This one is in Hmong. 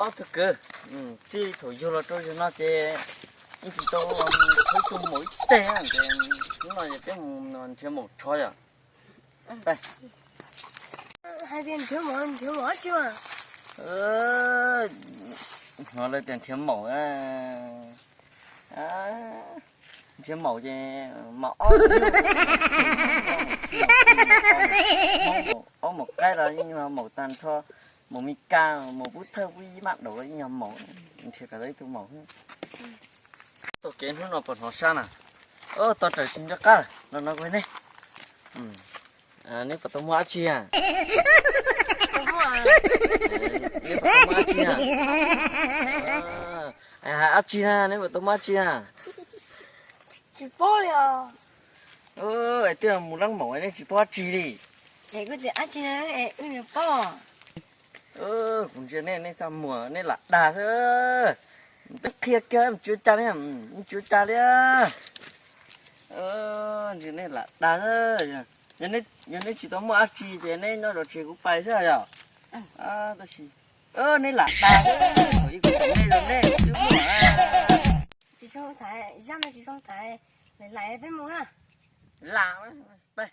Tug kwv, txij thaum yug los rau zaum no ces yeej tsis tau nrhiav tus maum ib teg ces hnub no ces peb mus nrhiav maum rho yom. Hais tias nrhiav maum, nrhiav maum dab tsi mas? Hnov lawv tias nrhiav maum, nrhiav maum ces mas ob, ob maum qaib los yeej yog maum tag nrho, maum Mis Kas, maum pub thawj pub ib mab daum los yeej yog maum, nrhiav kom tau ib tug maum. Taug kev hnub no puas hnov sab na? Tau raws tsis nco qab lawm, los no kuv ne. Neb puas tau muaj dab tsi a? Neb puas tau muaj dab tsi a? Hais dab tsi na, neb puas tau muaj dab tsi a? Tsis paub li os. Hais tias mus leej maum neb tsis paub dab tsi li. Es kuv tias dab tsi na, wb paub. Kuv ntsia nej, nej txaj muag, nej lam dag xwb. Peb qhia kiag mus tsis ua cas li, mus tsis ua cas li. Ntsia nej lam dag xwb. Yog neb tsis tau muaj dab tsi ces neb nyob zov tsev kuv pais xwb yom. Tab sis neb lam dag xwb, ib kuv nej zoo nej twb muaj. Tsis zoo thaiv, zaj no tsis zoo thaiv, lawm lawm peb mus na. Lam, peb.